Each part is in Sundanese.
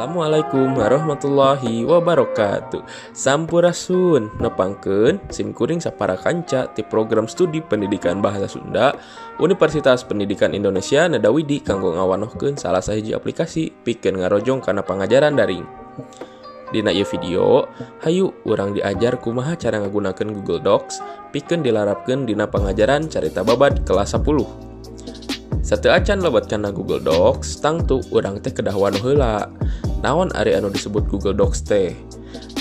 Assalamualaikum warahmatullahi wabarakatuh. Sampurasun, nepangkeun sim kuring sapara kanca ti program studi Pendidikan Bahasa Sunda Universitas Pendidikan Indonesia Nadawidi kanggo ngawanohkeun salah sahiji aplikasi pikeun ngarojong kana pangajaran daring. Dina ieu video, hayu urang diajar kumaha cara ngagunakeun Google Docs pikeun dilarapkeun dina pangajaran carita babad kelas 10. Sateuacan lebet kana Google Docs, tangtu urang teh kedah wanoh heula. Naon ari anu disebut Google Docs teh?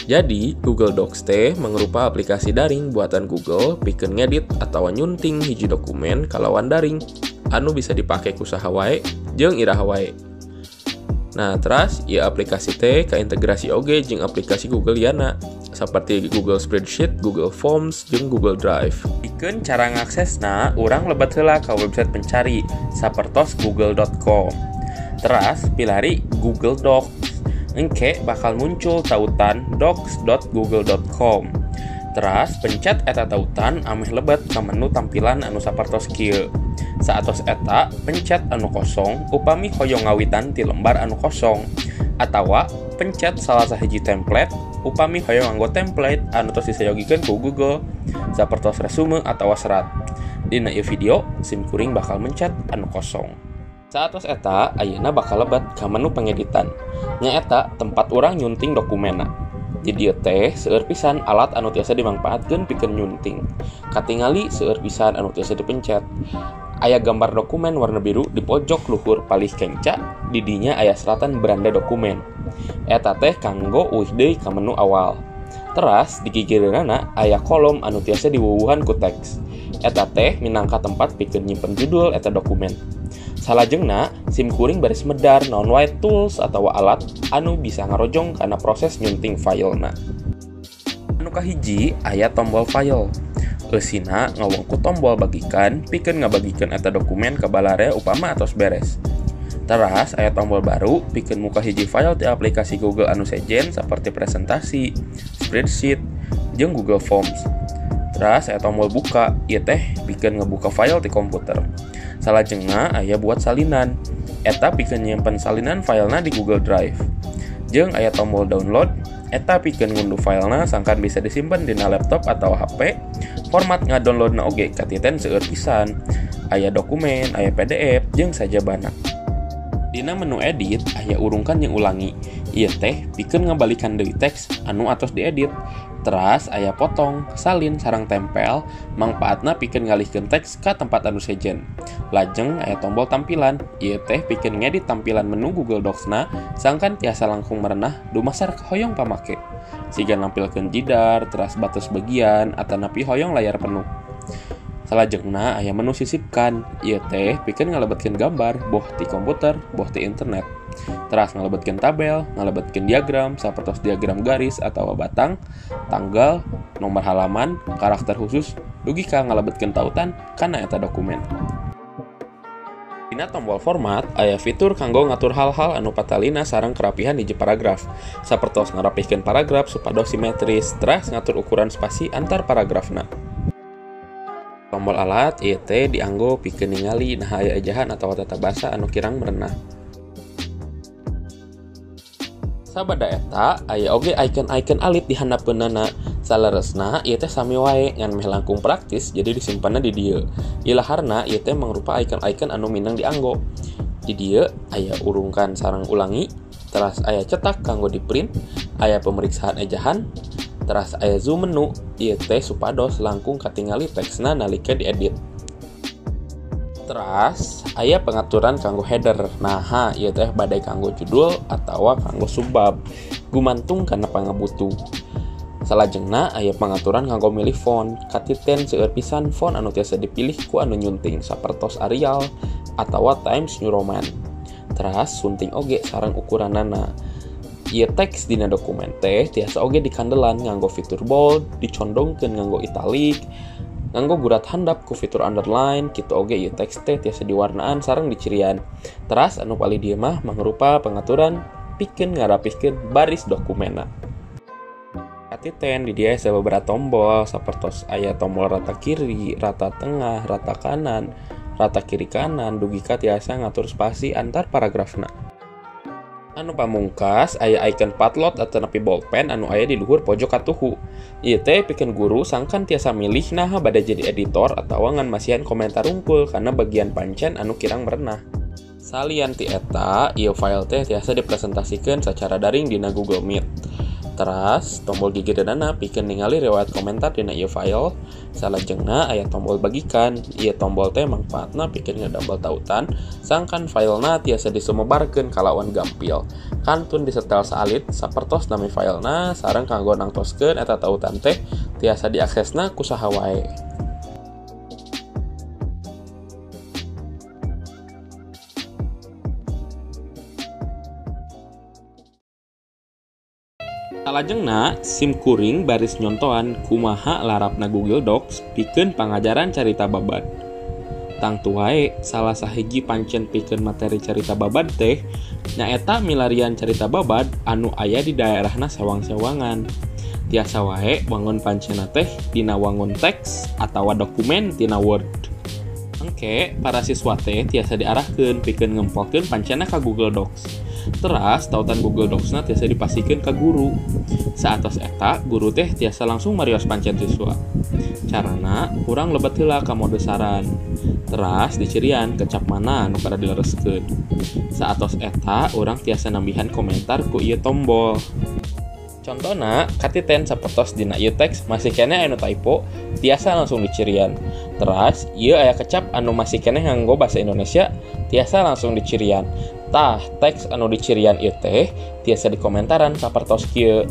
Jadi, Google Docs teh mangrupa aplikasi daring buatan Google pikeun ngedit atawa nyunting hiji dokumen kalawan daring anu bisa dipake ku saha wae jeung iraha wae. Nah, teras ieu aplikasi teh kaintegrasi oge jeung aplikasi Google liana seperti Google Spreadsheet, Google Forms, jeung Google Drive. Pikeun cara ngaksesna, urang lebet heula ka website pencari sapertos google.com. Teras pilari Google Docs. Engke bakal muncul tautan docs.google.com. Teras pencet eta tautan ameh lebet ka menu tampilan anu sapertos kieu. Saatos eta pencet anu kosong upami hoyong ngawitan ti lembar anu kosong, atawa pencet salah sahiji template upami hoyong nganggo template anu tos disayogikeun ku Google sapertos resume atawa serat. Dina ieu video sim kuring bakal mencet anu kosong. Saatos eta ayeuna bakal lebet ka menu pengeditan, nyaeta tempat urang nyunting dokumenna. Di dieu teh seueur pisan alat anu tiasa dimangpaatkeun pikeun nyunting. Katingali seueur pisan anu tiasa dipencet. Aya gambar dokumen warna biru di pojok luhur palih kenca, di dinya aya seratan beranda dokumen. Eta teh kanggo uih deui ka menu awal. Teras di gigireunana aya kolom anu tiasa diwuwuhan ku teks. Eta teh minangka tempat pikeun nyimpen judul eta dokumen. Salajengna sim kuring baris medar naon wae tools atawa alat anu bisa ngarojong kana proses nyunting filena. Anu kahiji aya tombol file. Eusina ngawengku tombol bagikan pikeun ngabagikeun eta dokumen ka balarea upama atos beres. Teras aya tombol baru pikeun muka hiji file ti aplikasi Google anu sejen seperti presentasi, spreadsheet, jeung Google Forms. Teras aya tombol buka, ieu teh pikeun ngebuka file ti komputer. Salajengna aya buat salinan, eta pikeun nyimpen salinan filena di Google Drive. Jeung aya tombol download, eta pikeun ngunduh filena sangkan bisa disimpen dina laptop atau HP. Format ngadownloadna oge katiten seueur pisan. Aya dokumen, aya PDF, jeung sajabana. Dina menu edit aya urungkan jeung ulangi. Ieu teh pikeun ngabalikan deui teks anu atos diedit. Teras aya potong, salin, sareng tempel, mangpaatna pikeun ngalihkeun teks ka tempat anu sejen. Lajeng aya tombol tampilan, ieu teh pikeun ngedit tampilan menu Google Docs-na sangkan tiasa langkung merenah dumasar hoyong pamake. Siga nampilkeun jidar, teras batas bagian, atanapi hoyong layar penuh. Salajengna aya menu sisipkan, ieu teh pikeun ngalebetkeun gambar boh ti komputer, boh ti internet. Teras ngalebetkeun tabel, ngalebetkeun diagram sapertos diagram garis atawa batang, tanggal, nomor halaman, karakter khusus, dugi ka ngalebetkeun tautan kana eta dokumen. Dina tombol format aya fitur kanggo ngatur hal-hal anu patalina sareng kerapihan hiji paragraf, sapertos ngarapihkeun paragraf supados simetris, teras ngatur ukuran spasi antar paragrafna. Tombol alat ieu teh dianggo pikeun ningali naha aya ejahan atawa tata basa anu kirang merenah. Sabada eta aya oge icon-icon alit di handapeunana. Saleresna ieu teh sami wae ngan meh langkung praktis jadi disimpanna di dieu. Ilaharna ieu teh mangrupa icon-icon anu minang dianggo. Di dieu aya urungkan sareng ulangi, teras aya cetak kanggo di-print, aya pemeriksaan ejahan, teras aya zoom menu, ieu teh supados langkung katingali teksna nalika diedit. Teras aya pengaturan kanggo header. Naha ieu teh badai kanggo judul atawa kanggo subbab, gumantung kana pangabutuh. Salajengna aya pengaturan kanggo milih font. Katiten seueur pisan font anu tiasa dipilih ku anu nyunting sapertos Arial atawa Times New Roman. Teras sunting oge sareng ukuranana. Ieu teks dina dokumen teh tiasa oge dikandelan nganggo fitur bold, dicondongkeun nganggo italic, nganggo gurat handap ku fitur underline, kitu oge ieu teks teh tiasa diwarnaan sareng dicirian. Teras anu palih dieu mah mangrupa pengaturan pikeun ngarapihkeun baris dokumenna. Katiten di dieu aya sababaraha tombol sapertos aya tombol rata kiri, rata tengah, rata kanan, rata kiri kanan, dugi ka tiasa ngatur spasi antar paragrafna. Anu pamungkas aya icon padlot atanapi bolpen anu aya di luhur pojok katuhu. Ieu teh pikeun guru sangkan tiasa milih naha bade jadi editor atawa ngan masihan komentar rungkul kana bagian pancen anu kirang merenah. Salian ti eta, ieu file teh tiasa dipresentasikeun sacara daring dina Google Meet. Teras, tombol gigireunana pikeun ningali riwayat komentar dina ieu file. Salajengna aya tombol bagikan. Ieu tombol teh mangfaatna pikeun ngadamel tautan sangkan filena tiasa disumebarkeun kalawan gampil. Kantun disetel saalit sapertos nami filena sareng kanggo nangtoskeun eta tautan teh tiasa diaksesna ku saha wae. Salajengna, sim kuring baris nyontoan kumaha larapna Google Docs pikeun pangajaran carita babad. Tangtu wae salah sahiji pancen pikeun materi carita babad teh nyaeta milarian carita babad anu aya di daerahna sewang-sewangan. Tiasa wae wangun pancena teh dina wangun teks atawa dokumen tina Word. Engke para siswa teh tiasa diarahkeun pikeun ngempelkeun pancena ka Google Docs. Teras tautan Google Docs-na tiasa dipasihkeun ka guru. Saatos eta, guru teh tiasa langsung marios pancen siswa. Carana, urang lebet heula ka mode saran. Teras dicirian kecap mana anu kada dilereskeun. Saatos eta, urang tiasa nambihan komentar ku ieu tombol. Contona, katiten sapertos dina ieu teks masih keneh anu typo, tiasa langsung dicirian. Teras, ieu aya kecap anu masih keneh nganggo bahasa Indonesia, tiasa langsung dicirian. Tah, teks anu dicirian ieu teh tiasa dikomentaran sapertos kieu.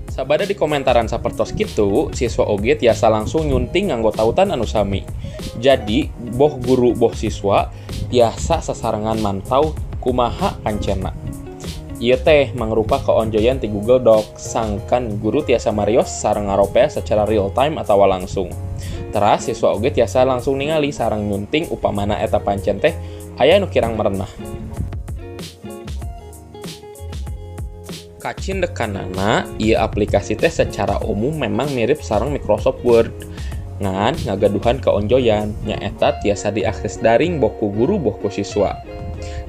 Sabada dikomentaran sapertos kitu, siswa oge tiasa langsung nyunting nganggo tautan anu sami. Jadi, boh guru boh siswa tiasa sasarengan mantau kumaha pancena. Ieu teh mangrupa keonjoyan ti Google Docs sangkan guru tiasa marios sareng ngaropea secara real time atawa langsung. Teras siswa oge tiasa langsung ningali sareng nyunting upamana eta pancen teh aya nu kirang merenah. Kacindekanana, ieu aplikasi teh secara umum memang mirip sareng Microsoft Word. Ngan ngagaduhan keonjoyan nyaeta tiasa diakses daring boh ku guru boh ku siswa.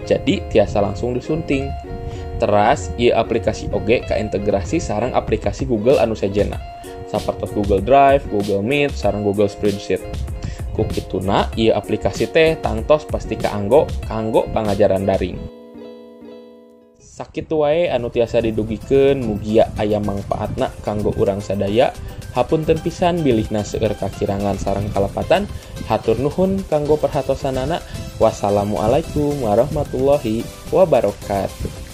Jadi tiasa langsung disunting. Teras, ieu aplikasi oge kaintegrasi sareng aplikasi Google anu sejenna, sapertos Google Drive, Google Meet, sareng Google Spreadsheet. Ku kituna, ieu aplikasi teh tangtos pasti kaanggo kanggo pangajaran daring. Sakitu wae anu tiasa didugikeun, mugia aya mangpaatna kanggo urang sadaya. Hapunten pisan bilihna seueur kakirangan sareng kalepatan. Hatur nuhun kanggo perhatosanana. Wassalamualaikum warahmatullahi wabarakatuh.